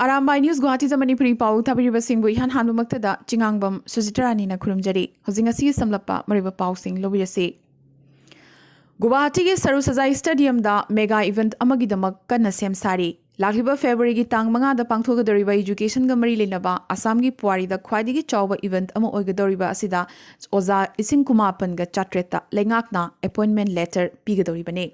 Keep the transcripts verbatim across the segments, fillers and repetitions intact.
Arambai news ꯒꯨꯋꯥꯍꯥꯇꯤꯗ Manipuri ꯄꯥꯎ ꯊꯥꯕꯤꯔꯤꯕꯁꯤꯡꯕꯨ ꯏꯍꯥꯟ ꯍꯥꯟꯕꯃꯛꯇꯗ ꯆꯤꯉꯥꯡꯕꯝ ꯁꯨꯖꯤꯇ꯭ꯔꯥꯅꯤꯅ ꯈꯨꯔꯨꯝꯖꯔꯤ꯫ ꯍꯧꯖꯤꯛ ꯉꯁꯤꯒꯤ ꯁꯝꯂꯞꯄ ꯃꯔꯨꯑꯣꯏꯕ ꯄꯥꯎꯁꯤꯡ ꯂꯧꯕꯤꯔꯁꯤ꯫ ꯒꯨꯋꯥꯍꯥꯇꯤꯒꯤ ꯁꯔꯨ ꯁꯖꯥꯏ ꯁ꯭ꯇꯦꯗꯤꯌꯝꯗ ꯃꯦꯒꯥ ꯏꯚꯦꯟꯠ ꯑꯃꯒꯤꯗꯃꯛ ꯀꯟꯅ ꯁꯦꯝ ꯁꯥꯔꯤ꯫ ꯂꯥꯛꯂꯤꯕ ꯐꯦꯕ꯭ꯔꯨꯋꯥꯔꯤꯒꯤ ꯇꯥꯡ ꯃꯉꯥꯗ ꯄꯥꯡꯊꯣꯛꯀꯗꯧꯔꯤꯕ ꯏꯖꯨꯀꯦꯁꯟꯒ ꯃꯔꯤ ꯂꯩꯅꯕ ꯑꯁꯥꯝꯒꯤ ꯄꯨꯋꯥꯔꯤꯗ ꯈ꯭ꯋꯥꯏꯗꯒꯤ ꯆꯥꯎꯕ ꯏꯚꯦꯟꯠ ꯑꯃ ꯑꯣꯏꯒꯗꯧꯔꯤꯕ ꯑꯁꯤꯗ ꯑꯣꯖꯥ ꯂꯤꯁꯤꯡ ꯀꯨꯟꯃꯥꯄꯟꯒ ꯆꯥꯇ꯭ꯔꯦꯠꯇ ꯂꯩꯉꯥꯛꯅ ꯑꯦꯄꯣꯏꯟꯠꯃꯦꯟꯠ ꯂꯦꯇꯔ ꯄꯤꯒꯗꯧꯔꯤꯕꯅꯤ꯫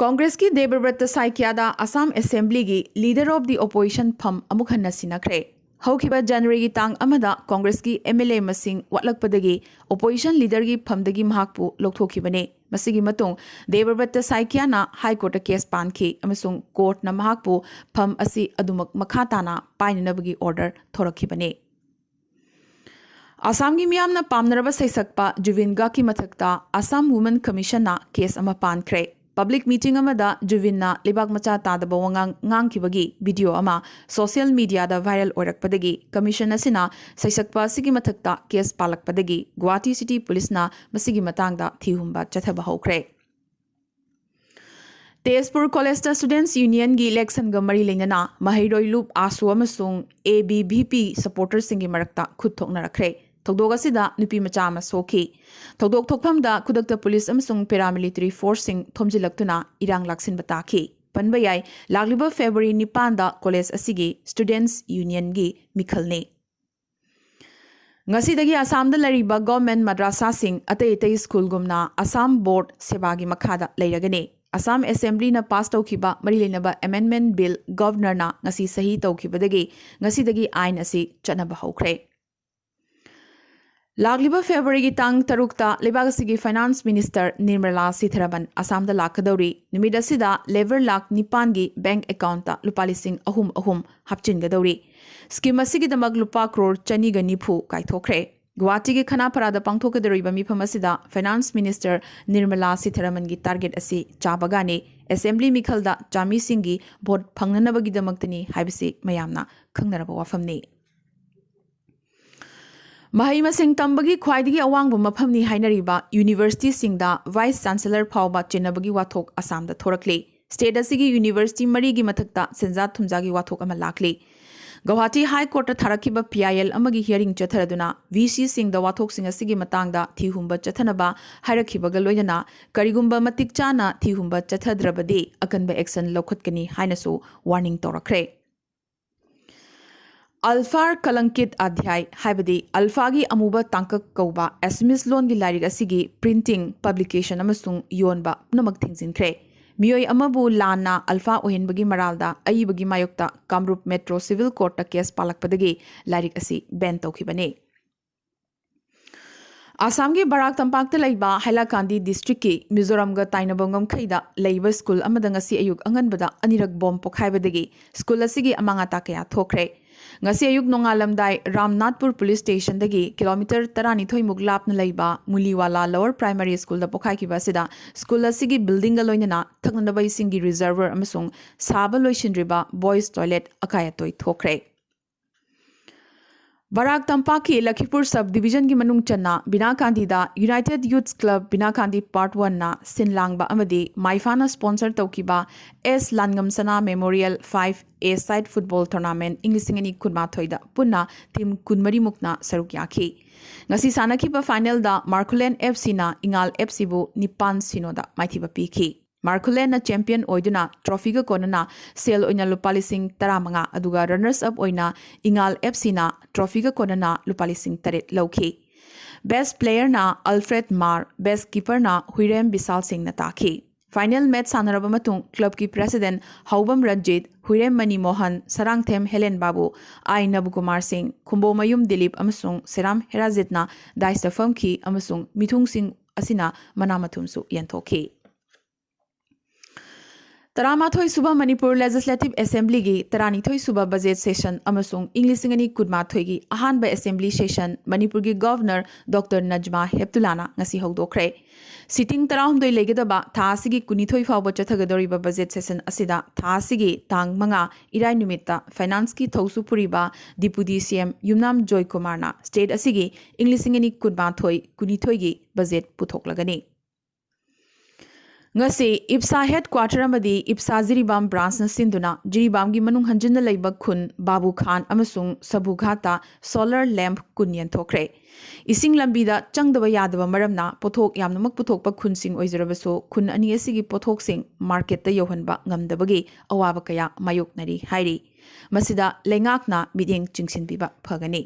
ꯀꯣꯡꯒ꯭ꯔꯦꯁꯀꯤ ꯗꯦꯕꯕ꯭ꯔꯠꯇ ꯁꯥꯏꯀ꯭ꯌꯥꯗ ꯑꯁꯥꯝ ꯑꯦꯁꯦꯝꯕ꯭ꯂꯤꯒꯤ ꯂꯤꯗꯔ ꯑꯣꯐ ꯗꯤ ꯑꯣꯄꯣꯖꯤꯁꯟ ꯐꯝ ꯑꯃꯨꯛ ꯍꯟꯅ ꯁꯤꯟꯅꯈ꯭ꯔꯦ꯫ ꯍꯧꯈꯤꯕ ꯖꯅꯋꯥꯔꯤꯒꯤ ꯇꯥꯡ ꯑꯃꯗ ꯀꯣꯡꯒ꯭ꯔꯦꯁꯀꯤ ꯑꯦꯝ ꯑꯦꯜ ꯑꯦ ꯃꯁꯤꯡ ꯋꯥꯠꯂꯛꯄꯗꯒꯤ ꯑꯣꯄꯣꯖꯤꯁꯟ ꯂꯤꯗꯔꯒꯤ ꯐꯝꯗꯒꯤ ꯃꯍꯥꯛꯄꯨ ꯂꯧꯊꯣꯛꯈꯤꯕꯅꯤ꯫ ꯃꯁꯤꯒꯤ ꯃꯇꯨꯡ ꯗꯦꯕꯕ꯭ꯔꯠꯇ ꯁꯥꯏꯀ꯭ꯌꯥꯅ ꯍꯥꯏ ꯀꯣꯔꯠꯇ ꯀꯦꯁ ꯄꯥꯟꯈꯤ ꯑꯃꯁꯨꯡ ꯀꯣꯔꯠꯅ ꯃꯍꯥꯛꯄꯨ ꯐꯝ ꯑꯁꯤ ꯑꯗꯨꯃꯛ ꯃꯈꯥ ꯇꯥꯅ ꯄꯥꯏꯅꯅꯕꯒꯤ ꯑꯣꯔꯗꯔ ꯊꯣꯔꯛꯈꯤꯕꯅꯤ꯫ ꯑꯁꯥꯝꯒꯤ ꯃꯤꯌꯥꯝꯅ ꯄꯥꯝꯅꯔꯕ ꯁꯩꯁꯛꯄ ꯖꯨꯕꯤꯟ ꯒꯥꯔꯒꯀꯤ ꯃꯊꯛꯇ ꯑꯁꯥꯝ ꯋꯨꯃꯦꯟ ꯀꯃꯤꯁꯟꯅ ꯀꯦꯁ ꯑꯃ ꯄꯥꯟꯈ꯭ꯔꯦ꯫ ꯄꯕ꯭ꯂꯤꯛ ꯃꯤꯇꯤꯡ ꯑꯃꯗ ꯖꯨꯕꯤꯟꯅ ꯂꯩꯕꯥꯛ ꯃꯆꯥ ꯇꯥꯗꯕ ꯋꯥꯉꯥꯡ ꯉꯥꯡꯈꯤꯕꯒꯤ ꯚꯤꯗꯤꯑꯣ ꯑꯃ ꯁꯣꯁꯤꯌꯦꯜ ꯃꯤꯗꯤꯌꯥꯗ ꯚꯥꯏꯔꯦꯜ ꯑꯣꯏꯔꯛꯄꯗꯒꯤ ꯀꯃꯤꯁꯟ ꯑꯁꯤꯅ ꯁꯩꯁꯛꯄ ꯑꯁꯤꯒꯤ ꯃꯊꯛꯇ ꯀꯦꯁ ꯄꯥꯜꯂꯛꯄꯗꯒꯤ ꯒꯨꯋꯥꯍꯥꯇꯤ ꯁꯤꯇꯤ ꯄꯨꯂꯤꯁꯅ ꯃꯁꯤꯒꯤ ꯃꯇꯥꯡꯗ ꯊꯤꯍꯨꯝꯕ ꯆꯠꯊꯕ ꯍꯧꯈ꯭ꯔꯦ꯫ ꯇꯦꯖꯄꯨꯔ ꯀꯣꯂꯦꯖꯇ ꯁ꯭ꯇꯨꯗꯦꯟꯠꯁ ꯌꯨꯅꯤꯌꯟꯒꯤ ꯏꯂꯦꯛꯁꯟꯒ ꯃꯔꯤ ꯂꯩꯅꯅ ꯃꯍꯩꯔꯣꯏ ꯂꯨꯞ ꯑꯥꯁꯨ ꯑꯃꯁꯨꯡ ꯑꯦ ꯕꯤ ꯚꯤ ꯄꯤ ꯁꯄꯣꯔꯇꯔꯁꯤꯡꯒꯤ ꯃꯔꯛꯇ ꯈꯨꯠ ꯊꯣꯛꯅꯔꯛꯈ꯭ꯔꯦ꯫ ꯊꯧꯗꯣꯛ ꯑꯁꯤꯗ ꯅꯨꯄꯤ ꯃꯆꯥ ꯑꯃ ꯁꯣꯛꯈꯤ꯫ ꯊꯧꯗꯣꯛ ꯊꯣꯛꯐꯝꯗ ꯈꯨꯗꯛꯇ ꯄꯨꯂꯤꯁ ꯑꯃꯁꯨꯡ ꯄꯦꯔꯥꯃꯤꯂꯤꯇꯔꯤ ꯐꯣꯔꯁꯁꯤꯡ ꯊꯣꯝꯖꯤꯜꯂꯛꯇꯨꯅ ꯏꯔꯥꯡ ꯂꯥꯛꯁꯤꯟꯕ ꯇꯥꯈꯤ꯫ ꯄꯟꯕ ꯌꯥꯏ, ꯂꯥꯛꯂꯤꯕ ꯐꯦꯕ꯭ꯔꯨꯋꯥꯔꯤ ꯅꯤꯄꯥꯟꯗ ꯀꯣꯂꯦꯖ ꯑꯁꯤꯒꯤ ꯁ꯭ꯇꯨꯗꯦꯟꯠꯁ ꯌꯨꯅꯤꯌꯟꯒꯤ ꯃꯤꯈꯜꯅꯤ꯫ ꯉꯁꯤꯗꯒꯤ ꯑꯁꯥꯝꯗ ꯂꯩꯔꯤꯕ ꯒꯚꯔꯟꯃꯦꯟꯠ ꯃꯗ꯭ꯔꯁꯥꯁꯤꯡ ꯑꯇꯩ ꯑꯇꯩ ꯁ꯭ꯀꯨꯜꯒꯨꯝꯅ ꯑꯁꯥꯝ ꯕꯣꯔꯗ ꯁꯦꯕꯥꯒꯤ ꯃꯈꯥꯗ ꯂꯩꯔꯒꯅꯤ꯫ ꯑꯁꯥꯝ ꯑꯦꯁꯦꯝꯕ꯭ꯂꯤꯅ ꯄꯥꯁ ꯇꯧꯈꯤꯕ ꯃꯔꯤ ꯂꯩꯅꯕ ꯑꯦꯃꯦꯟꯗꯃꯦꯟꯠ ꯕꯤꯜ ꯒꯚꯔꯅꯔꯅ ꯉꯁꯤ ꯁꯍꯤ ꯇꯧꯈꯤꯕꯗꯒꯤ ꯉꯁꯤꯗꯒꯤ ꯑꯥꯏꯟ ꯑꯁꯤ ꯆꯠꯅꯕ ꯍꯧꯈ꯭ꯔꯦ꯫ ꯂꯥꯛꯂꯤꯕ ꯐꯦꯕ꯭ꯔꯨꯋꯥꯔꯤꯒꯤ ꯇꯥꯡ ꯇꯔꯨꯛꯇ ꯂꯩꯕꯥꯛ ꯑꯁꯤꯒꯤ ꯐꯥꯏꯅꯥꯟꯁ ꯃꯤꯅꯤꯁꯇꯔ ꯅꯤꯔꯃꯂꯥ ꯁꯤꯊꯥꯔꯥꯃꯟ ꯑꯁꯥꯝꯗ ꯂꯥꯛꯀꯗꯧꯔꯤ꯫ ꯅꯨꯃꯤꯠ ꯑꯁꯤꯗ ꯂꯦꯕꯔ ꯂꯥꯈ ꯅꯤꯄꯥꯟꯒꯤ ꯕꯦꯡꯛ ꯑꯦꯀꯥꯎꯟꯠꯇ ꯂꯨꯄꯥ ꯂꯤꯁꯤꯡ ꯑꯍꯨꯝ ꯑꯍꯨꯝ ꯍꯥꯞꯆꯤꯟꯒꯗꯧꯔꯤ꯫ ꯁ꯭ꯀꯤꯝ ꯑꯁꯤꯒꯤꯗꯃꯛ ꯂꯨꯄꯥ ꯀ꯭ꯔꯣꯔ ꯆꯅꯤꯒ ꯅꯤꯐꯨ ꯀꯥꯏꯊꯣꯛꯈ꯭ꯔꯦ꯫ ꯒꯨꯋꯥꯍꯥꯇꯤꯒꯤ ꯈꯅꯥꯐꯔꯥꯗ ꯄꯥꯡꯊꯣꯛꯀꯗꯧꯔꯤꯕ ꯃꯤꯐꯝ ꯑꯁꯤꯗ ꯐꯥꯏꯅꯥꯟꯁ ꯃꯤꯅꯤꯁꯇꯔ ꯅꯤꯔꯃꯂꯥ ꯁꯤꯊꯥꯔꯥꯃꯟꯒꯤ ꯇꯥꯔꯒꯦꯠ ꯑꯁꯤ ꯆꯥ ꯕꯒꯥꯟꯅꯤ꯫ ꯑꯦꯁꯦꯝꯕ꯭ꯂꯤ ꯃꯤꯈꯜꯗ ꯆꯥꯃꯤꯁꯤꯡꯒꯤ ꯚꯣꯠ ꯐꯪꯅꯅꯕꯒꯤꯗꯃꯛꯇꯅꯤ ꯍꯥꯏꯕꯁꯤ ꯃꯌꯥꯝꯅ ꯈꯪꯅꯔꯕ ꯋꯥꯐꯝꯅꯤ꯫ ꯃꯍꯩ ꯃꯁꯤꯡ ꯇꯝꯕꯒꯤ ꯈ꯭ꯋꯥꯏꯗꯒꯤ ꯑꯋꯥꯡꯕ ꯃꯐꯝꯅꯤ ꯍꯥꯏꯅꯔꯤꯕ ꯌꯨꯅꯤꯚꯔꯁꯤꯇꯤꯁꯤꯡꯗ ꯚꯥꯏꯁ ꯆꯥꯟꯁꯦꯂꯔ ꯐꯥꯎꯕ ꯆꯤꯟꯅꯕꯒꯤ ꯋꯥꯊꯣꯛ ꯑꯁꯥꯝꯗ ꯊꯣꯔꯛꯂꯤ꯫ ꯁ꯭ꯇꯦꯠ ꯑꯁꯤꯒꯤ ꯌꯨꯅꯤꯚꯔꯁꯤꯇꯤ ꯃꯔꯤꯒꯤ ꯃꯊꯛꯇ ꯁꯦꯟꯖꯥ ꯊꯨꯝꯖꯥꯒꯤ ꯋꯥꯊꯣꯛ ꯑꯃ ꯂꯥꯛꯂꯤ꯫ ꯒꯧꯍꯥꯇꯤ ꯍꯥꯏ ꯀꯣꯔꯠꯇ ꯊꯥꯔꯛꯈꯤꯕ ꯄꯤ ꯑꯥꯏ ꯑꯦꯜ ꯑꯃꯒꯤ ꯍꯤꯌꯥꯔꯤꯡ ꯆꯠꯊꯔꯗꯨꯅ ꯚꯤ ꯁꯤꯁꯤꯡꯗ ꯋꯥꯊꯣꯛꯁꯤꯡ ꯑꯁꯤꯒꯤ ꯃꯇꯥꯡꯗ ꯊꯤꯍꯨꯝꯕ ꯆꯠꯊꯅꯕ ꯍꯥꯏꯔꯛꯈꯤꯕꯒ ꯂꯣꯏꯅꯅ ꯀꯔꯤꯒꯨꯝꯕ ꯃꯇꯤꯛ ꯆꯥꯅ ꯊꯤꯍꯨꯝꯕ ꯆꯠꯊꯗ꯭ꯔꯕꯗꯤ ꯑꯀꯟꯕ ꯑꯦꯛꯁꯟ ꯂꯧꯈꯠꯀꯅꯤ ꯍꯥꯏꯅꯁꯨ ꯋꯥꯔꯅꯤꯡ ꯇꯧꯔꯛꯈ꯭ꯔꯦ꯫ ꯑꯜꯐꯥꯔ ꯀꯂꯪꯀꯤꯠ ꯑꯙ꯭ꯌꯥꯏ, ꯍꯥꯏꯕꯗꯤ ꯑꯜꯐꯥꯒꯤ ꯑꯃꯨꯕ ꯇꯥꯡꯀꯛ ꯀꯧꯕ ꯑꯦꯁꯃꯤꯁ ꯂꯣꯟꯒꯤ ꯂꯥꯏꯔꯤꯛ ꯑꯁꯤꯒꯤ ꯄ꯭ꯔꯤꯟꯇꯤꯡ, ꯄꯕ꯭ꯂꯤꯀꯦꯁꯟ ꯑꯃꯁꯨꯡ ꯌꯣꯟꯕ ꯄꯨꯝꯅꯃꯛ ꯊꯤꯡꯖꯤꯟꯈ꯭ꯔꯦ꯫ ꯃꯤꯑꯣꯏ ꯑꯃꯕꯨ ꯂꯥꯟꯅ ꯑꯜꯐꯥ ꯑꯣꯏꯍꯟꯕꯒꯤ ꯃꯔꯥꯜꯗ ꯑꯏꯕꯒꯤ ꯃꯥꯌꯣꯛꯇ ꯀꯥꯃꯔꯨꯞ ꯃꯦꯇ꯭ꯔꯣ ꯁꯤꯚꯤꯜ ꯀꯣꯔꯠꯇ ꯀꯦꯁ ꯄꯥꯜꯂꯛꯄꯗꯒꯤ ꯂꯥꯏꯔꯤꯛ ꯑꯁꯤ ꯕꯦꯟ ꯇꯧꯈꯤꯕꯅꯤ꯫ ꯑꯁꯥꯝꯒꯤ ꯕꯔꯥꯛ ꯇꯝꯄꯥꯛꯇ ꯂꯩꯕ ꯍꯥꯏꯂꯥꯀꯥꯟꯗꯤ ꯗꯤꯁꯇ꯭ꯔꯤꯛꯀꯤ ꯃꯤꯖꯣꯔꯥꯝꯒ ꯇꯥꯏꯅꯕ ꯉꯝꯈꯩꯗ ꯂꯩꯕ ꯁ꯭ꯀꯨꯜ ꯑꯃꯗ ꯉꯁꯤ ꯑꯌꯨꯛ ꯑꯉꯟꯕꯗ ꯑꯅꯤꯔꯛ ꯕꯣꯝ ꯄꯣꯈꯥꯏꯕꯗꯒꯤ ꯁ꯭ꯀꯨꯜ ꯑꯁꯤꯒꯤ ꯑꯃꯥꯡ ꯑꯇꯥ ꯀꯌꯥ ꯊꯣꯛꯈ꯭ꯔꯦ꯫ ꯉꯁꯤ ꯑꯌꯨꯛ ꯅꯣꯡꯉꯥꯜꯂꯝꯗꯥꯏ ꯔꯥꯝꯅꯥꯊꯄꯨꯔ ꯄꯨꯂꯤꯁ ꯁ꯭ꯇꯦꯁꯟꯗꯒꯤ ꯀꯤꯂꯣꯃꯤꯇꯔ ꯇꯔꯥꯅꯤꯊꯣꯏꯃꯨꯛ ꯂꯥꯞꯅ ꯂꯩꯕ ꯃꯨꯂꯤꯋꯥꯂꯥ ꯂꯋꯔ ꯄ꯭ꯔꯥꯏꯃꯥꯔꯤ ꯁ꯭ꯀꯨꯜꯗ ꯄꯣꯈꯥꯏꯈꯤꯕ ꯑꯁꯤꯗ ꯁ꯭ꯀꯨꯜ ꯑꯁꯤꯒꯤ ꯕꯤꯜꯗꯤꯡꯒ ꯂꯣꯏꯅꯅ ꯊꯛꯅꯅꯕ ꯏꯁꯤꯡꯒꯤ ꯔꯤꯖꯔꯚꯔ ꯑꯃꯁꯨꯡ ꯁꯥꯕ ꯂꯣꯏꯁꯤꯟꯗ꯭ꯔꯤꯕ ꯕꯣꯏꯁ ꯇꯣꯏꯂꯦꯠ ꯑꯀꯥꯏ ꯑꯇꯣꯏ ꯊꯣꯛꯈ꯭ꯔꯦ꯫ ꯕꯔꯥꯛ ꯇꯝꯄꯥꯛꯀꯤ ꯂꯈꯤꯄꯨꯔ ꯁꯕ ꯗꯤꯕꯤꯖꯟꯒꯤ ꯃꯅꯨꯡ ꯆꯟꯅ ꯕꯤꯅꯥꯀꯥꯟꯗꯤꯗ ꯌꯨꯅꯥꯏꯇꯦꯗ ꯌꯨꯊꯁ ꯀ꯭ꯂꯕ ꯕꯤꯅꯥꯀꯥꯟꯗꯤ ꯄꯥꯔꯠ ꯋꯥꯟꯅ ꯁꯤꯟ ꯂꯥꯡꯕ ꯑꯃꯗꯤ ꯃꯥꯏꯐꯥꯅ ꯁ꯭ꯄꯣꯟꯁꯔ ꯇꯧꯈꯤꯕ ꯑꯦꯁ ꯂꯥꯟꯉꯝꯁꯅꯥ ꯃꯦꯃꯣꯔꯤꯌꯦꯜ ꯐꯥꯏꯚ ꯑꯦ ꯁꯥꯏꯗ ꯐꯨꯠꯕꯣꯜ ꯇꯣꯔꯅꯥꯃꯦꯟꯠ ꯏꯪ ꯂꯤꯁꯤꯡ ꯑꯅꯤ ꯀꯨꯟꯃꯥꯊꯣꯏꯗ ꯄꯨꯟꯅ ꯇꯤꯝ ꯀꯨꯟꯃꯔꯤꯃꯨꯛꯅ ꯁꯔꯨꯛ ꯌꯥꯈꯤ꯫ ꯉꯁꯤ ꯁꯥꯟꯅꯈꯤꯕ ꯐꯥꯏꯅꯦꯜꯗ ꯃꯥꯔꯈꯨꯂꯦꯟ ꯑꯦꯐ ꯁꯤꯅ ꯏꯉꯥꯜ ꯑꯦꯐ ꯁꯤꯕꯨ ꯅꯤꯄꯥꯟ ꯁꯤꯅꯣꯗ ꯃꯥꯏꯊꯤꯕ ꯄꯤꯈꯤ꯫ ꯃꯥꯔꯈꯨꯂꯦꯟꯅ ꯆꯦꯝꯄꯤꯌꯟ ꯑꯣꯏꯗꯨꯅ ꯇ꯭ꯔꯣꯐꯤꯒ ꯀꯣꯟꯅꯅ ꯁꯦꯜ ꯑꯣꯏꯅ ꯂꯨꯄꯥ ꯂꯤꯁꯤꯡ ꯇꯔꯥꯃꯉꯥ, ꯑꯗꯨꯒ ꯔꯟꯅꯔꯁ ꯑꯞ ꯑꯣꯏꯅ ꯏꯉꯥꯜ ꯑꯦꯐ ꯁꯤꯅ ꯇ꯭ꯔꯣꯐꯤꯒ ꯀꯣꯟꯅꯅ ꯂꯨꯄꯥ ꯂꯤꯁꯤꯡ ꯇꯔꯦꯠ ꯂꯧꯈꯤ꯫ ꯕꯦꯁ꯭ꯠ ꯄ꯭ꯂꯦꯌꯔꯅ ꯑꯜꯐ꯭ꯔꯦꯗ ꯃꯥꯔ, ꯕꯦꯁ꯭ꯠ ꯀꯤꯄꯔꯅ ꯍꯨꯏꯔꯦꯝ ꯕꯤꯁꯥꯜ ꯁꯤꯡꯅ ꯇꯥꯈꯤ꯫ ꯐꯥꯏꯅꯦꯜ ꯃꯦꯆ ꯁꯥꯟꯅꯔꯕ ꯃꯇꯨꯡ ꯀ꯭ꯂꯕꯀꯤ ꯄ꯭ꯔꯦꯁꯤꯗꯦꯟꯠ ꯍꯧꯕꯝ ꯔꯟꯖꯤꯠ, ꯍꯨꯏꯔꯦꯝ ꯃꯅꯤ ꯃꯣꯍꯟ, ꯁꯔꯥꯡꯊꯦꯝ ꯍꯦꯂꯦꯟ ꯕꯥꯕꯨ, ꯑꯥꯏ ꯅꯕꯀꯨꯃꯥꯔ ꯁꯤꯡ, ꯈꯨꯝꯕꯣꯃꯌꯨꯝ ꯗꯤꯂꯤꯞ ꯑꯃꯁꯨꯡ ꯁꯦꯔꯥꯝ ꯍꯦꯔꯥꯖꯤꯠꯅ ꯗꯥꯏꯁꯇ ꯐꯝꯈꯤ ꯑꯃꯁꯨꯡ ꯃꯤꯊꯨꯡꯁꯤꯡ ꯑꯁꯤꯅ ꯃꯅꯥ ꯃꯊꯨꯝꯁꯨ ꯌꯦꯟꯊꯣꯛꯈꯤ꯫ ꯇꯔꯥꯃꯥꯊꯣꯏ ꯁꯨꯕ ꯃꯅꯤꯄꯨꯔ ꯂꯦꯖꯤꯁꯂꯦꯇꯤꯚ ꯑꯦꯁꯦꯝꯕ꯭ꯂꯤꯒꯤ ꯇꯔꯥꯅꯤꯊꯣꯏ ꯁꯨꯕ ꯕꯖꯦꯠ ꯁꯦꯁꯟ ꯑꯃꯁꯨꯡ ꯏꯪ ꯂꯤꯁꯤꯡ ꯑꯅꯤ ꯀꯨꯟꯃꯥꯊꯣꯏꯒꯤ ꯑꯍꯥꯟꯕ ꯑꯦꯁꯦꯝꯕ꯭ꯂꯤ ꯁꯦꯁꯟ ꯃꯅꯤꯄꯨꯔꯒꯤ ꯒꯚꯔꯅꯔ ꯗꯣꯛꯇꯔ ꯅꯖꯃꯥ ꯍꯦꯞꯇꯨꯂꯥꯅ ꯉꯁꯤ ꯍꯧꯗꯣꯛꯈ꯭ꯔꯦ꯫ ꯁꯤꯇꯤꯡ ꯇꯔꯥꯍꯨꯝꯗꯣꯏ ꯂꯩꯒꯗꯕ ꯊꯥ ꯑꯁꯤꯒꯤ ꯀꯨꯟꯅꯤꯊꯣꯏ ꯐꯥꯎꯕ ꯆꯠꯊꯒꯗꯧꯔꯤꯕ ꯕꯖꯦꯠ ꯁꯦꯁꯟ ꯑꯁꯤꯗ ꯊꯥ ꯑꯁꯤꯒꯤ ꯇꯥꯡ ꯃꯉꯥ ꯏꯔꯥꯏ ꯅꯨꯃꯤꯠꯇ ꯐꯥꯏꯅꯥꯟꯁꯀꯤ ꯊꯧꯁꯨ ꯄꯨꯔꯤꯕ ꯗꯤꯄꯨꯇꯤ ꯁꯤ ꯑꯦꯝ ꯌꯨꯝꯅꯥꯝ ꯖꯣꯏꯀꯨꯃꯥꯔꯅ ꯁ꯭ꯇꯦꯠ ꯑꯁꯤꯒꯤ ꯏꯪ ꯂꯤꯁꯤꯡ ꯑꯅꯤ ꯀꯨꯟꯃꯥꯊꯣꯏ ꯀꯨꯟꯅꯤꯊꯣꯏꯒꯤ ꯕꯖꯦꯠ ꯄꯨꯊꯣꯛꯂꯒꯅꯤ꯫ ꯉꯁꯤ ꯏꯞꯁꯥ ꯍꯦꯗꯀ꯭ꯋꯥꯇꯔ ꯑꯃꯗꯤ ꯏꯞꯁꯥ ꯖꯤꯔꯤꯕꯥꯝ ꯕ꯭ꯔꯥꯟꯁꯅ ꯁꯤꯟꯗꯨꯅ ꯖꯤꯔꯤꯕꯥꯝꯒꯤ ꯃꯅꯨꯡ ꯍꯟꯖꯤꯟꯅ ꯂꯩꯕ ꯈꯨꯟ ꯕꯥꯕꯨꯈꯥꯟ ꯑꯃꯁꯨꯡ ꯁꯕꯨꯘꯥꯠꯇ ꯁꯣꯂꯔ ꯂꯦꯝꯞ ꯀꯨꯟ ꯌꯦꯟꯊꯣꯛꯈ꯭ꯔꯦ꯫ ꯏꯁꯤꯡ ꯂꯝꯕꯤꯗ ꯆꯪꯗꯕ ꯌꯥꯗꯕ ꯃꯔꯝꯅ ꯄꯣꯠꯊꯣꯛ ꯌꯥꯝꯅꯃꯛ ꯄꯨꯊꯣꯛꯄ ꯈꯨꯟꯁꯤꯡ ꯑꯣꯏꯖꯔꯕꯁꯨ ꯈꯨꯟ ꯑꯅꯤ ꯑꯁꯤꯒꯤ ꯄꯣꯠꯊꯣꯛꯁꯤꯡ ꯃꯥꯔꯀꯦꯠꯇ ꯌꯧꯍꯟꯕ ꯉꯝꯗꯕꯒꯤ ꯑꯋꯥꯕ ꯀꯌꯥ ꯃꯥꯌꯣꯛꯅꯔꯤ ꯍꯥꯏꯔꯤ꯫ ꯃꯁꯤꯗ ꯂꯩꯉꯥꯛꯅ ꯃꯤꯠꯌꯦꯡ ꯆꯤꯡꯁꯤꯟꯕꯤꯕ ꯐꯒꯅꯤ꯫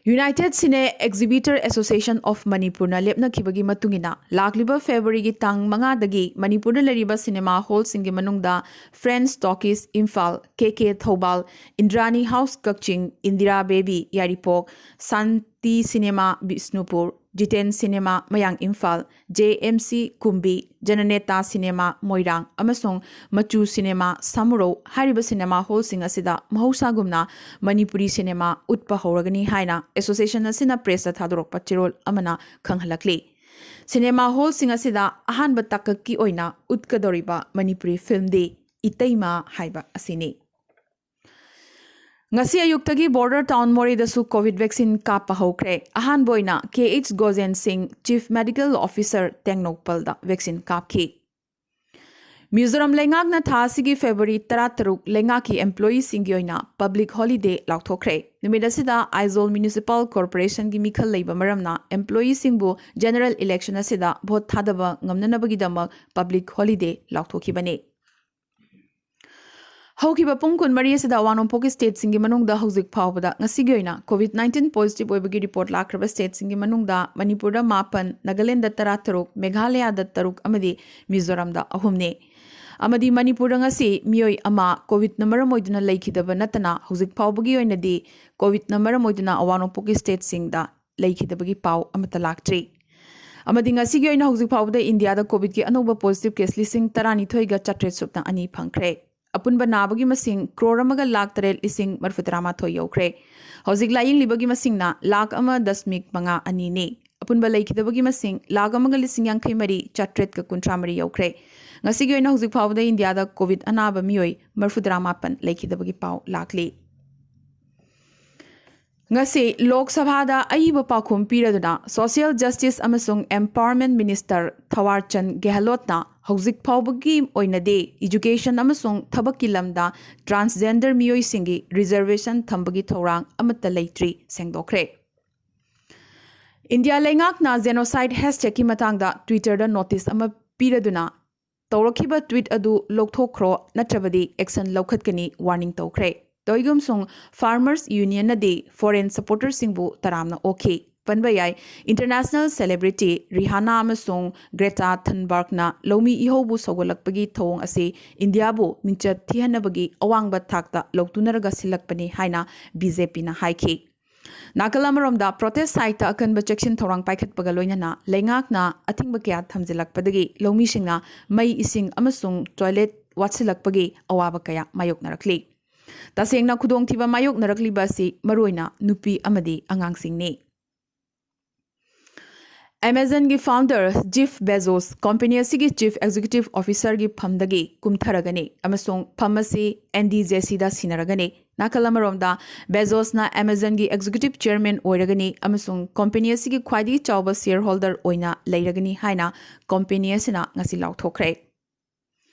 United Cine Exhibitor Association of Manipurꯅ ꯂꯦꯞꯅꯈꯤꯕꯒꯤ ꯃꯇꯨꯡ ꯏꯟꯅ ꯂꯥꯛꯂꯤꯕ ꯐꯦꯕ꯭ꯔꯨꯋꯥꯔꯤꯒꯤ ꯇꯥꯡ ꯃꯉꯥꯗꯒꯤ ꯃꯅꯤꯄꯨꯔꯗ ꯂꯩꯔꯤꯕ ꯁꯤꯅꯦꯃꯥ ꯍꯣꯜꯁꯤꯡꯒꯤ ꯃꯅꯨꯡꯗ ꯐ꯭ꯔꯦꯟꯁ ꯇꯣꯀꯤꯁ ꯏꯝꯐꯥꯜ, ꯀꯦ ꯀꯦ ꯊꯧꯕꯥꯜ, ꯏꯟꯗ꯭ꯔꯥꯅꯤ ꯍꯥꯎꯁ ꯀꯛꯆꯤꯡ, ꯏꯟꯗꯤꯔꯥ ꯕꯦꯕꯤ ꯌꯥꯏꯔꯤꯄꯣꯛ, ꯁꯥꯟꯇꯤ ꯁꯤꯅꯦꯃꯥ ꯕꯤꯁꯅꯨꯄꯨꯔ, ꯖꯤꯇꯦꯟ ꯁꯤꯅꯦꯃꯥ ꯃꯌꯥꯡ Imphal, J M C ꯀꯨꯝꯕꯤ, ꯖꯅꯅꯦꯇꯥ cinema ꯃꯣꯏꯔꯥꯡ ꯑꯃꯁꯨꯡ ꯃꯆꯨ ꯁꯤꯅꯦꯃꯥ ꯁꯥꯃꯨꯔꯧ ꯍꯥꯏꯔꯤꯕ ꯁꯤꯅꯦꯃꯥ ꯍꯣꯜꯁꯤꯡ ꯑꯁꯤꯗ ꯃꯍꯧꯁꯥꯒꯨꯝꯅ ꯃꯅꯤꯄꯨꯔꯤ ꯁꯤꯅꯦꯃꯥ ꯎꯠꯄ ꯍꯧꯔꯒꯅꯤ ꯍꯥꯏꯅ ꯑꯦꯁꯣꯁꯤꯌꯦꯁꯟ ꯑꯁꯤꯅ ꯄ꯭ꯔꯦꯁꯇ ꯊꯥꯗꯣꯔꯛꯄ ꯆꯦꯔꯣꯜ ꯑꯃꯅ ꯈꯪꯍꯜꯂꯛꯂꯤ꯫ ꯁꯤꯅꯦꯃꯥ ꯍꯣꯜꯁꯤꯡ ꯑꯁꯤꯗ ꯑꯍꯥꯟꯕ ꯇꯥꯡꯀꯛꯀꯤ ꯑꯣꯏꯅ ꯎꯠꯀꯗꯧꯔꯤꯕ ꯃꯅꯤꯄꯨꯔꯤ ꯐꯤꯜꯝꯗꯤ ꯏꯇꯩꯃ ꯍꯥꯏꯕ ꯑꯁꯤꯅꯤ꯫ ꯉꯁꯤ ꯑꯌꯨꯛꯇꯒꯤ ꯕꯣꯔꯗꯔ ꯇꯥꯎꯟ ꯃꯣꯔꯦꯗꯁꯨ ꯀꯣꯚꯤꯗ ꯚꯦꯛꯁꯤꯟ ꯀꯥꯞꯄ ꯍꯧꯈ꯭ꯔꯦ꯫ ꯑꯍꯥꯟꯕ ꯑꯣꯏꯅ ꯀꯦ ꯑꯩꯆ ꯒꯣꯖꯦꯟ ꯁꯤꯡ, ꯆꯤꯐ ꯃꯦꯗꯤꯀꯦꯜ ꯑꯣꯐꯤꯁꯔ, ꯇꯦꯡꯅꯧꯄꯜꯗ ꯚꯦꯛꯁꯤꯟ ꯀꯥꯞꯈꯤ꯫ ꯃꯤꯖꯣꯔꯥꯝ ꯂꯩꯉꯥꯛꯅ ꯊꯥ ꯑꯁꯤꯒꯤ ꯐꯦꯕ꯭ꯔꯨꯋꯥꯔꯤ ꯇꯔꯥꯇꯔꯨꯛ ꯂꯩꯉꯥꯛꯀꯤ ꯑꯦꯝꯄ꯭ꯂꯣꯌꯤꯁꯤꯡꯒꯤ ꯑꯣꯏꯅ ꯄꯕ꯭ꯂꯤꯛ ꯍꯣꯂꯤꯗꯦ ꯂꯥꯎꯊꯣꯛꯈ꯭ꯔꯦ꯫ ꯅꯨꯃꯤꯠ ꯑꯁꯤꯗ ꯑꯥꯏꯖꯣꯜ ꯃ꯭ꯌꯨꯅꯤꯁꯤꯄꯥꯜ ꯀꯣꯔꯄꯣꯔꯦꯁꯟꯒꯤ ꯃꯤꯈꯜ ꯂꯩꯕ ꯃꯔꯝꯅ ꯑꯦꯝꯄ꯭ꯂꯣꯌꯤꯁꯤꯡꯕꯨ ꯖꯦꯅꯔꯦꯜ ꯏꯂꯦꯛꯁꯟ ꯑꯁꯤꯗ ꯚꯣꯠ ꯊꯥꯗꯕ ꯉꯝꯅꯅꯕꯒꯤꯗꯃꯛ ꯄꯕ꯭ꯂꯤꯛ ꯍꯣꯂꯤꯗꯦ ꯂꯥꯎꯊꯣꯛꯈꯤꯕꯅꯤ꯫ ꯍꯧꯈꯤꯕ ꯄꯨꯡ ꯀꯨꯟꯃꯔꯤ ꯑꯁꯤꯗ ꯑꯋꯥꯡ ꯅꯣꯡꯄꯣꯛꯀꯤ ꯁ꯭ꯇꯦꯠꯁꯤꯡꯒꯤ ꯃꯅꯨꯡꯗ ꯍꯧꯖꯤꯛ ꯐꯥꯎꯕꯗ ꯉꯁꯤꯒꯤ ꯑꯣꯏꯅ ꯀꯣꯚꯤꯗ ꯅꯥꯏꯟꯇꯤꯟ ꯄꯣꯖꯤꯇꯤꯚ ꯑꯣꯏꯕꯒꯤ ꯔꯤꯄꯣꯔꯠ ꯂꯥꯛꯈ꯭ꯔꯕ ꯁ꯭ꯇꯦꯠꯁꯤꯡꯒꯤ ꯃꯅꯨꯡꯗ ꯃꯅꯤꯄꯨꯔꯗ ꯃꯥꯄꯟ, ꯅꯥꯒꯥꯂꯦꯟꯗ ꯇꯔꯥꯇꯔꯨꯛ, ꯃꯦꯘꯥꯂꯌꯥꯗ ꯇꯔꯨꯛ ꯑꯃꯗꯤ ꯃꯤꯖꯣꯔꯥꯝꯗ ꯑꯍꯨꯝꯅꯤ꯫ ꯑꯃꯗꯤ ꯃꯅꯤꯄꯨꯔꯗ ꯉꯁꯤ ꯃꯤꯑꯣꯏ ꯑꯃ ꯀꯣꯚꯤꯗꯅ ꯃꯔꯝ ꯑꯣꯏꯗꯨꯅ ꯂꯩꯈꯤꯗꯕ ꯅꯠꯇꯅ ꯍꯧꯖꯤꯛ ꯐꯥꯎꯕꯒꯤ ꯑꯣꯏꯅꯗꯤ ꯀꯣꯚꯤꯗꯅ ꯃꯔꯝ ꯑꯣꯏꯗꯨꯅ ꯑꯋꯥꯡ ꯅꯣꯡꯄꯣꯛꯀꯤ ꯁ꯭ꯇꯦꯠꯁꯤꯡꯗ ꯂꯩꯈꯤꯗꯕꯒꯤ ꯄꯥꯎ ꯑꯃꯠꯇ ꯂꯥꯛꯇ꯭ꯔꯤ꯫ ꯑꯃꯗꯤ ꯉꯁꯤꯒꯤ ꯑꯣꯏꯅ ꯍꯧꯖꯤꯛ ꯐꯥꯎꯕꯗ ꯏꯟꯗꯤꯌꯥꯗ ꯀꯣꯚꯤꯗꯀꯤ ꯑꯅꯧꯕ ꯄꯣꯖꯤꯇꯤꯚ ꯀꯦꯁ ꯂꯤꯁꯤꯡ ꯇꯔꯥꯅꯤꯊꯣꯏꯒ ꯆꯥꯇ꯭ꯔꯦꯠ ꯁꯨꯞꯅ ꯑꯅꯤ ꯐꯪꯈ꯭ꯔꯦ꯫ ꯑꯄꯨꯟꯕ ꯅꯥꯕꯒꯤ ꯃꯁꯤꯡ ꯀ꯭ꯔꯣꯔ ꯑꯃꯒ ꯂꯥꯈ ꯇꯔꯦꯠ ꯂꯤꯁꯤꯡ ꯃꯔꯤꯐꯨ ꯇꯔꯥꯃꯥꯊꯣꯏ ꯌꯧꯈ꯭ꯔꯦ꯫ ꯍꯧꯖꯤꯛ ꯂꯥꯌꯦꯡꯂꯤꯕꯒꯤ ꯃꯁꯤꯡꯅ ꯂꯥꯈ ꯑꯃ ꯗꯁꯃꯤꯛ ꯃꯉꯥ ꯑꯅꯤꯅꯤ꯫ ꯑꯄꯨꯟꯕ ꯂꯩꯈꯤꯗꯕꯒꯤ ꯃꯁꯤꯡ ꯂꯥꯈ ꯑꯃꯒ ꯂꯤꯁꯤꯡ ꯌꯥꯡꯈꯩ ꯃꯔꯤ ꯆꯥꯇ꯭ꯔꯦꯠꯀ ꯀꯨꯟꯊ꯭ꯔꯥ ꯃꯔꯤ ꯌꯧꯈ꯭ꯔꯦ꯫ ꯉꯁꯤꯒꯤ ꯑꯣꯏꯅ ꯍꯧꯖꯤꯛ ꯐꯥꯎꯕꯗ ꯏꯟꯗꯤꯌꯥꯗ ꯀꯣꯚꯤꯗ ꯑꯅꯥꯕ ꯃꯤꯑꯣꯏ ꯃꯔꯤꯐꯨ ꯇꯔꯥꯃꯥꯄꯟ ꯂꯩꯈꯤꯗꯕꯒꯤ ꯄꯥꯎ ꯂꯥꯛꯂꯤ꯫ ꯉꯁꯤ ꯂꯣꯛ ꯁꯚꯥꯗ ꯑꯏꯕ ꯄꯥꯎꯈꯨꯝ ꯄꯤꯔꯗꯨꯅ ꯁꯣꯁꯤꯌꯦꯜ ꯖꯁꯇꯤꯁ ꯑꯃꯁꯨꯡ ꯑꯦꯝꯄꯥꯋꯔꯃꯦꯟ ꯃꯤꯅꯤꯁꯇꯔ ꯊꯋꯥꯔꯆꯟ ꯒꯦꯍꯂꯣꯠꯅ ꯍꯧꯖꯤꯛ ꯐꯥꯎꯕꯒꯤ ꯑꯣꯏꯅꯗꯤ ꯏꯖꯨꯀꯦꯁꯟ ꯑꯃꯁꯨꯡ ꯊꯕꯛꯀꯤ ꯂꯝꯗ ꯇ꯭ꯔꯥꯟꯁꯖꯦꯟꯗꯔ ꯃꯤꯑꯣꯏꯁꯤꯡꯒꯤ ꯔꯤꯖꯔꯕꯦꯁꯟ ꯊꯝꯕꯒꯤ ꯊꯧꯔꯥꯡ ꯑꯃꯠꯇ ꯂꯩꯇ꯭ꯔꯤ ꯁꯦꯡꯗꯣꯛꯈ꯭ꯔꯦ꯫ ꯏꯟꯗꯤꯌꯥ ꯂꯩꯉꯥꯛꯅ ꯖꯦꯅꯣꯁꯥꯏꯗ ꯍꯦꯁꯇꯦꯒꯀꯤ ꯃꯇꯥꯡꯗ ꯇ꯭ꯋꯤꯇꯔꯗ ꯅꯣꯇꯤꯁ ꯑꯃ ꯄꯤꯔꯗꯨꯅ ꯇꯧꯔꯛꯈꯤꯕ ꯇ꯭ꯋꯤꯠ ꯑꯗꯨ ꯂꯧꯊꯣꯛꯈ꯭ꯔꯣ ꯅꯠꯇ꯭ꯔꯕꯗꯤ ꯑꯦꯛꯁꯟ ꯂꯧꯈꯠꯀꯅꯤ ꯋꯥꯔꯅꯤꯡ ꯇꯧꯈ꯭ꯔꯦ꯫ ꯇꯣꯏꯒꯨꯝꯁꯨꯡ ꯐꯥꯔꯃꯔꯁ ꯌꯨꯅꯤꯌꯟꯅꯗꯤ ꯐꯣꯔꯦꯟ ꯁꯄꯣꯔꯇꯔꯁꯤꯡꯕꯨ ꯇꯔꯥꯝꯅ ꯑꯣꯛꯈꯤ꯫ ꯄꯟꯕ ꯌꯥꯏ, ꯏꯟꯇꯔꯅꯦꯁꯅꯦꯜ ꯁꯦꯂꯦꯕ꯭ꯔꯤꯇꯤ ꯔꯤꯍꯥꯅꯥ ꯑꯃꯁꯨꯡ ꯒ꯭ꯔꯦꯇꯥ ꯊꯟꯕꯔꯒꯅ ꯂꯧꯃꯤ ꯏꯍꯧꯕꯨ ꯁꯧꯒꯠꯂꯛꯄꯒꯤ ꯊꯧꯑꯣꯡ ꯑꯁꯤ ꯏꯟꯗꯤꯌꯥꯕꯨ ꯃꯤꯡꯆꯠ ꯊꯤꯍꯟꯅꯕꯒꯤ ꯑꯋꯥꯡꯕ ꯊꯥꯛꯇ ꯂꯧꯇꯨꯅꯔꯒ ꯁꯤꯜꯂꯛꯄꯅꯤ ꯍꯥꯏꯅ ꯕꯤꯖꯦꯄꯤꯅ ꯍꯥꯏꯈꯤ꯫ ꯅꯥꯀꯜ ꯑꯃꯔꯣꯝꯗ ꯄ꯭ꯔꯣꯇꯦꯁ ꯁꯥꯏꯠꯇ ꯑꯀꯟꯕ ꯆꯦꯛꯁꯤꯟ ꯊꯧꯔꯥꯡ ꯄꯥꯏꯈꯠꯄꯒ ꯂꯣꯏꯅꯅ ꯂꯩꯉꯥꯛꯅ ꯑꯊꯤꯡꯕ ꯀꯌꯥ ꯊꯝꯖꯤꯜꯂꯛꯄꯗꯒꯤ ꯂꯧꯃꯤꯁꯤꯡꯅ ꯃꯩ, ꯏꯁꯤꯡ ꯑꯃꯁꯨꯡ ꯇꯣꯏꯂꯦꯠ ꯋꯥꯠꯁꯤꯜꯂꯛꯄꯒꯤ ꯑꯋꯥꯕ ꯀꯌꯥ ꯃꯥꯌꯣꯛꯅꯔꯛꯂꯤ꯫ ꯇꯁꯦꯡꯅ ꯈꯨꯗꯣꯡꯊꯤꯕ ꯃꯥꯌꯣꯛꯅꯔꯛꯂꯤꯕ ꯑꯁꯤ ꯃꯔꯨꯑꯣꯏꯅ ꯅꯨꯄꯤ ꯑꯃꯗꯤ ꯑꯉꯥꯡꯁꯤꯡꯅꯤ꯫ ꯑꯦꯃꯥꯖꯣꯟꯒꯤ ꯐꯥꯎꯟꯗꯔ ꯖꯤꯐ ꯕꯦꯖꯣꯁ ꯀꯝꯄꯦꯅꯤ ꯑꯁꯤꯒꯤ ꯆꯤꯐ ꯑꯦꯛꯖꯤꯀ꯭ꯌꯨꯇꯤꯚ ꯑꯣꯐꯤꯁꯔꯒꯤ ꯐꯝꯗꯒꯤ ꯀꯨꯝꯊꯔꯒꯅꯤ ꯑꯃꯁꯨꯡ ꯐꯝ ꯑꯁꯤ ꯑꯦꯟ ꯗꯤ ꯖꯦ ꯁꯤꯗ ꯁꯤꯟꯅꯔꯒꯅꯤ꯫ ꯅꯥꯀꯜ ꯑꯃꯔꯣꯝꯗ, ꯕꯦꯖꯣꯁꯅ ꯑꯦꯃꯥꯖꯣꯟꯒꯤ ꯑꯦꯛꯖꯤꯀ꯭ꯌꯨꯇꯤꯚ ꯆꯦꯌꯔꯃꯦꯟ ꯑꯣꯏꯔꯒꯅꯤ ꯑꯃꯁꯨꯡ ꯀꯝꯄꯦꯅꯤ ꯑꯁꯤꯒꯤ ꯈ꯭ꯋꯥꯏꯗꯒꯤ ꯆꯥꯎꯕ ꯁꯦꯌꯔꯍꯣꯜꯗꯔ ꯑꯣꯏꯅ ꯂꯩꯔꯒꯅꯤ ꯍꯥꯏꯅ ꯀꯝꯄꯦꯅꯤ ꯑꯁꯤꯅ ꯉꯁꯤ ꯂꯥꯎꯊꯣꯛꯈ꯭ꯔꯦ꯫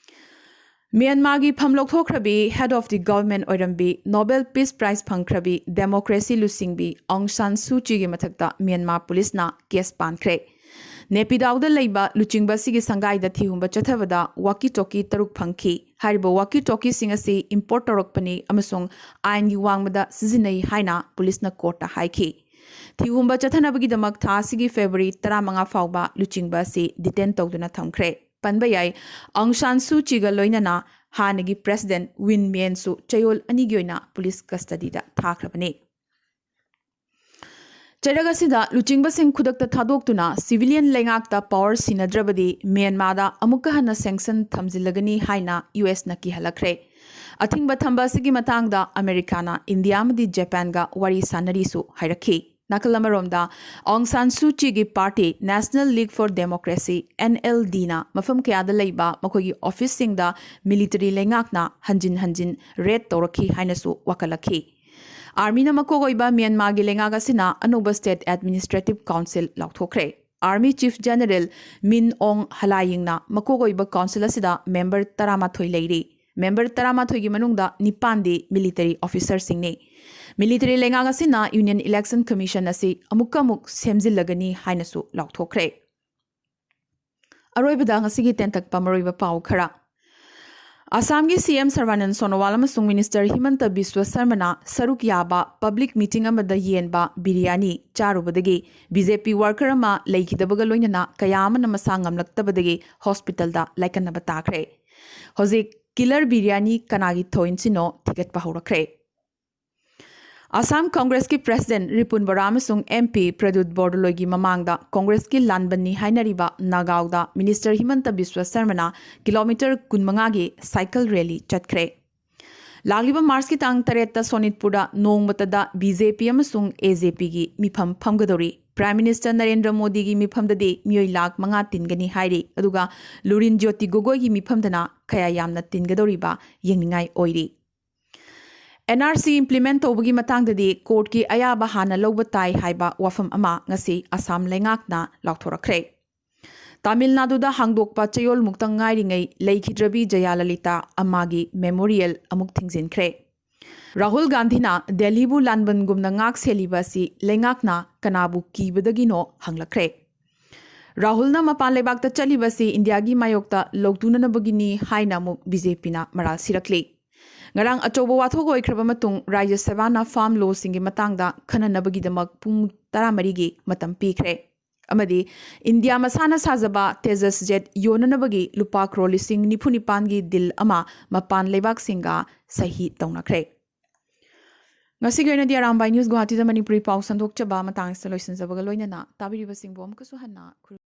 ꯃ꯭ꯌꯥꯟꯃꯥꯔꯒꯤ ꯐꯝ ꯂꯧꯊꯣꯛꯈ꯭ꯔꯕꯤ, ꯍꯦꯗ ꯑꯣꯐ ꯗꯤ ꯒꯚꯔꯟꯃꯦꯟꯠ ꯑꯣꯏꯔꯝꯕꯤ, ꯅꯣꯕꯦꯜ ꯄꯤꯁ ꯄ꯭ꯔꯥꯏꯖ ꯐꯪꯈ꯭ꯔꯕꯤ ꯗꯦꯃꯣꯀ꯭ꯔꯦꯁꯤ ꯂꯨꯆꯤꯡꯕꯤ ꯑꯪ ꯁꯥꯟ ꯁꯨ ꯆꯤꯒꯤ ꯃꯊꯛꯇ ꯃ꯭ꯌꯥꯟꯃꯥꯔ ꯄꯨꯂꯤꯁꯅ ꯀꯦꯁ ꯄꯥꯟꯈ꯭ꯔꯦ꯫ ꯅꯦꯄꯤꯗꯥꯎꯗ ꯂꯩꯕ ꯂꯨꯆꯤꯡꯕ ꯑꯁꯤꯒꯤ ꯁꯪꯒꯥꯏꯗ ꯊꯤꯍꯨꯝꯕ ꯆꯠꯊꯕꯗ ꯋꯥꯀꯤ ꯇꯣꯀꯤ ꯇꯔꯨꯛ ꯐꯪꯈꯤ꯫ ꯍꯥꯏꯔꯤꯕ ꯋꯥꯀꯤ ꯇꯣꯀꯤꯁꯤꯡ ꯑꯁꯤ ꯏꯝꯄꯣꯔꯠ ꯇꯧꯔꯛꯄꯅꯤ ꯑꯃꯁꯨꯡ ꯑꯥꯏꯟꯒꯤ ꯋꯥꯡꯃꯗ ꯁꯤꯖꯤꯟꯅꯩ ꯍꯥꯏꯅ ꯄꯨꯂꯤꯁꯅ ꯀꯣꯔꯠꯇ ꯍꯥꯏꯈꯤ꯫ ꯊꯤꯍꯨꯝꯕ ꯆꯠꯊꯅꯕꯒꯤꯗꯃꯛ ꯊꯥ ꯑꯁꯤꯒꯤ ꯐꯦꯕ꯭ꯔꯨꯋꯥꯔꯤ ꯇꯔꯥꯃꯉꯥ ꯐꯥꯎꯕ ꯂꯨꯆꯤꯡꯕ ꯑꯁꯤ ꯗꯤꯇꯦꯟ ꯇꯧꯗꯨꯅ ꯊꯝꯈ꯭ꯔꯦ꯫ ꯄꯟꯕ ꯌꯥꯏ, ꯑꯪ ꯁꯥꯟ ꯁꯨ ꯆꯤꯒ ꯂꯣꯏꯅꯅ ꯍꯥꯟꯅꯒꯤ ꯄ꯭ꯔꯦꯁꯤꯗꯦꯟꯠ ꯋꯤꯟ ꯃ꯭ꯌꯦꯟꯁꯨ ꯆꯌꯣꯜ ꯑꯅꯤꯒꯤ ꯑꯣꯏꯅ ꯄꯨꯂꯤꯁ ꯀꯁꯇꯗꯤꯗ ꯊꯥꯈ꯭ꯔꯕꯅꯤ꯫ ꯆꯩꯔꯛ ꯑꯁꯤꯗ ꯂꯨꯆꯤꯡꯕꯁꯤꯡ ꯈꯨꯗꯛꯇ ꯊꯥꯗꯣꯛꯇꯨꯅ civilian ꯂꯩꯉꯥꯛꯇ power ꯁꯤꯟꯅꯗ꯭ꯔꯕꯗꯤ ꯃ꯭ꯌꯥꯟꯃꯥꯔꯗ ꯑꯃꯨꯛꯀ ꯍꯟꯅ sanction ꯊꯝꯖꯤꯜꯂꯒꯅꯤ ꯍꯥꯏꯅ ꯌꯨ ꯑꯦꯁꯅ ꯀꯤꯍꯜꯂꯛꯈ꯭ꯔꯦ꯫ ꯑꯊꯤꯡꯕ ꯊꯝꯕ ꯑꯁꯤꯒꯤ ꯃꯇꯥꯡꯗ ꯑꯃꯦꯔꯤꯀꯥꯅ ꯏꯟꯗꯤꯌꯥ ꯑꯃꯗꯤ ꯖꯄꯥꯟꯒ ꯋꯥꯔꯤ ꯁꯥꯟꯅꯔꯤꯁꯨ ꯍꯥꯏꯔꯛꯈꯤ꯫ ꯅꯥꯀꯜ ꯑꯃꯔꯣꯝꯗ, ꯑꯣꯡ ꯁꯥꯟ Suu ꯆꯤꯒꯤ party National League for Democracy, N L D ꯅ ꯃꯐꯝ ꯀꯌꯥꯗ ꯂꯩꯕ ꯃꯈꯣꯏꯒꯤ office ꯁꯤꯡꯗ military ꯂꯩꯉꯥꯛꯅ ꯍꯟꯖꯤꯟ ꯍꯟꯖꯤꯟ raid ꯇꯧꯔꯛꯈꯤ ꯍꯥꯏꯅꯁꯨ ꯋꯥꯀꯠꯂꯛꯈꯤ꯫ Army ꯅ ꯃꯀꯣꯛ ꯑꯣꯏꯕ ꯃ꯭ꯌꯥꯟꯃꯥꯔꯒꯤ ꯂꯩꯉꯥꯛ ꯑꯁꯤꯅ ꯑꯅꯧꯕ State Administrative Council ꯂꯥꯎꯊꯣꯛꯈ꯭ꯔꯦ꯫ Army Chief General ꯃꯤꯟ ꯑꯣꯡ ꯍꯂꯥꯌꯤꯡꯅ ꯃꯀꯣꯛ ꯑꯣꯏꯕ council ꯑꯁꯤꯗ member ꯇꯔꯥꯃꯥꯊꯣꯏ ꯂꯩꯔꯤ꯫ Member ꯇꯔꯥꯃꯥꯊꯣꯏꯒꯤ ꯃꯅꯨꯡꯗ ꯅꯤꯄꯥꯟꯗꯤ military officer ꯁꯤꯡꯅꯤ꯫ Military ꯂꯩꯉꯥꯛ ꯑꯁꯤꯅ Union Election Commission ꯑꯁꯤ ꯑꯃꯨꯛꯀ ꯑꯃꯨꯛ ꯁꯦꯝꯖꯤꯜꯂꯒꯅꯤ ꯍꯥꯏꯅꯁꯨ ꯂꯥꯎꯊꯣꯛꯈ꯭ꯔꯦ꯫ ꯑꯔꯣꯏꯕꯗ ꯉꯁꯤꯒꯤ ꯇꯦꯟꯇꯛꯄ ꯃꯔꯨꯑꯣꯏꯕ ꯄꯥꯎ ꯈꯔ꯫ ꯑꯁꯥꯝꯒꯤ C M ꯁꯔꯕꯥꯅꯟꯗ ꯁꯣꯅꯣꯋꯥꯜ ꯑꯃꯁꯨꯡ Minister ꯍꯤꯃꯟꯇ ꯕꯤꯁ꯭ꯋ ꯁꯔꯃꯅ ꯁꯔꯨꯛ ꯌꯥꯕ public meeting ꯑꯃꯗ ꯌꯦꯟꯕ biryani ꯆꯥꯔꯨꯕꯗꯒꯤ B J P worker ꯑꯃ ꯂꯩꯈꯤꯗꯕꯒ ꯂꯣꯏꯅꯅ ꯀꯌꯥ ꯑꯃꯅ ꯃꯁꯥ ꯉꯝꯂꯛꯇꯕꯗꯒꯤ hospital ꯗ ꯂꯥꯏꯀꯠꯅꯕ ꯇꯥꯈ꯭ꯔꯦ꯫ ꯍꯧꯖꯤꯛ killer ꯕꯤꯔꯌꯥꯅꯤ ꯀꯅꯥꯒꯤ ꯊꯣꯏꯅꯁꯤꯅꯣ ꯊꯤꯒꯠꯄ ꯍꯧꯔꯛꯈ꯭ꯔꯦ꯫ ꯑꯁꯥꯝ ꯀꯪꯒ꯭ꯔꯦꯁꯀꯤ president ꯔꯤꯄꯨꯟ ꯕꯣꯔꯥ ꯑꯃꯁꯨꯡ M P ꯄ꯭ꯔꯗꯨꯠ ꯕꯣꯔꯗꯣꯂꯣꯏꯒꯤ ꯃꯃꯥꯡꯗ ꯀꯪꯒ꯭ꯔꯦꯁꯀꯤ ꯂꯥꯟꯕꯟꯅꯤ ꯍꯥꯏꯅꯔꯤꯕ ꯅꯥꯒꯥꯎꯗ Minister ꯍꯤꯃꯟꯇ Visva ꯁꯔꯃꯅ kilometre ꯀꯨꯟꯃꯉꯥꯒꯤ cycle rally ꯆꯠꯈ꯭ꯔꯦ꯫ ꯂꯥꯛꯂꯤꯕ March ꯀꯤ ꯇꯥꯡ ꯇꯔꯦꯠꯇ ꯁꯣꯅꯤꯠꯄꯨꯔꯗ ꯅꯣꯡꯃꯇꯗ B J P ꯑꯃꯁꯨꯡ A J P ꯒꯤ ꯃꯤꯐꯝ ꯐꯝꯒꯗꯧꯔꯤ꯫ Prime Minister ꯅꯔꯦꯟꯗ꯭ꯔ ꯃꯣꯗꯤꯒꯤ ꯃꯤꯐꯝꯗꯗꯤ ꯃꯤꯑꯣꯏ ꯂꯥꯈ ꯃꯉꯥ ꯇꯤꯟꯒꯅꯤ ꯍꯥꯏꯔꯤ, ꯑꯗꯨꯒ ꯂꯨꯔꯤꯟ ꯖ꯭ꯌꯣꯇꯤ ꯒꯣꯒꯣꯏꯒꯤ ꯃꯤꯐꯝꯗꯅ ꯀꯌꯥ ꯌꯥꯝꯅ ꯇꯤꯟꯒꯗꯧꯔꯤꯕ ꯌꯦꯡꯅꯤꯡꯉꯥꯏ ꯑꯣꯏꯔꯤ꯫ N R C implement ꯇꯧꯕꯒꯤ ꯃꯇꯥꯡꯗꯗꯤ court ꯀꯤ ꯑꯌꯥꯕ ꯍꯥꯟꯅ ꯂꯧꯕ ꯇꯥꯏ ꯍꯥꯏꯕ ꯋꯥꯐꯝ ꯑꯃ ꯉꯁꯤ ꯑꯁꯥꯝ ꯂꯩꯉꯥꯛꯅ ꯂꯥꯎꯊꯣꯔꯛꯈ꯭ꯔꯦ꯫ ꯇꯥꯃꯤꯜ ꯅꯥꯗꯨꯗ ꯍꯥꯡꯗꯣꯛꯄ ꯆꯌꯣꯜꯃꯨꯛꯇ ꯉꯥꯏꯔꯤꯉꯩ ꯂꯩꯈꯤꯗ꯭ꯔꯕꯤ ꯖꯌꯥꯂꯂꯤꯇꯥ ꯑꯝꯃꯥꯒꯤ memorial ꯑꯃꯨꯛ ꯊꯤꯡꯖꯤꯟꯈ꯭ꯔꯦ꯫ ꯔꯥꯍꯨꯜ ꯒꯥꯟꯙꯤꯅ ꯗꯦꯜꯂꯤꯕꯨ ꯂꯥꯟꯕꯟꯒꯨꯝꯅ ꯉꯥꯛ ꯁꯦꯜꯂꯤꯕ ꯑꯁꯤ ꯂꯩꯉꯥꯛꯅ ꯀꯅꯥꯕꯨ ꯀꯤꯕꯗꯒꯤꯅꯣ ꯍꯪꯂꯛꯈ꯭ꯔꯦ꯫ ꯔꯥꯍꯨꯜꯅ ꯃꯄꯥꯟ ꯂꯩꯕꯥꯛꯇ ꯆꯠꯂꯤꯕꯁꯤ ꯏꯟꯗꯤꯌꯥꯒꯤ ꯃꯥꯌꯣꯛꯇ ꯂꯧꯇꯨꯅꯅꯕꯒꯤꯅꯤ ꯍꯥꯏꯅ ꯑꯃꯨꯛ B J P ꯅ ꯃꯔꯥꯜ ꯁꯤꯔꯛꯂꯤ꯫ ꯉꯔꯥꯡ ꯑꯆꯧꯕ ꯋꯥꯊꯣꯛ ꯑꯣꯏꯈ꯭ꯔꯕ ꯃꯇꯨꯡ ꯔꯥꯖ꯭ꯌ ꯁꯚꯥꯅ farm law ꯁꯤꯡꯒꯤ ꯃꯇꯥꯡꯗ ꯈꯟꯅꯅꯕꯒꯤꯗꯃꯛ ꯄꯨꯡ ꯇꯔꯥꯃꯔꯤꯒꯤ ꯃꯇꯝ ꯄꯤꯈ꯭ꯔꯦ꯫ ꯑꯃꯗꯤ ꯏꯟꯗꯤꯌꯥ ꯃꯁꯥꯅ ꯁꯥꯖꯕ Tejas jet ꯌꯣꯟꯅꯅꯕꯒꯤ ꯂꯨꯄꯥ ꯀ꯭ꯔꯣꯔ ꯂꯤꯁꯤꯡ ꯅꯤꯐꯨ ꯅꯤꯄꯥꯟꯒꯤ deal ꯑꯃ ꯃꯄꯥꯟ ꯂꯩꯕꯥꯛꯁꯤꯡꯒ ꯁꯍꯤ ꯇꯧꯅꯈ꯭ꯔꯦ꯫ ꯉꯁꯤꯒꯤ ꯑꯣꯏꯅꯗꯤ ꯑꯔꯥꯝꯕꯥꯏ ꯅ꯭ꯌꯨꯁ ꯒꯨꯋꯥꯍꯥꯇꯤꯗ ꯃꯅꯤꯄꯨꯔꯤ ꯄꯥꯎ ꯁꯟꯗꯣꯛꯆꯕ ꯃꯇꯥꯡ ꯑꯁꯤꯗ ꯂꯣꯏꯁꯤꯟꯖꯕꯒ ꯂꯣꯏꯅꯅ ꯇꯥꯕꯤꯔꯤꯕꯁꯤꯡꯕꯨ ꯑꯃꯨꯛꯀꯁꯨ ꯍꯟꯅ ꯈꯨꯔꯨꯝ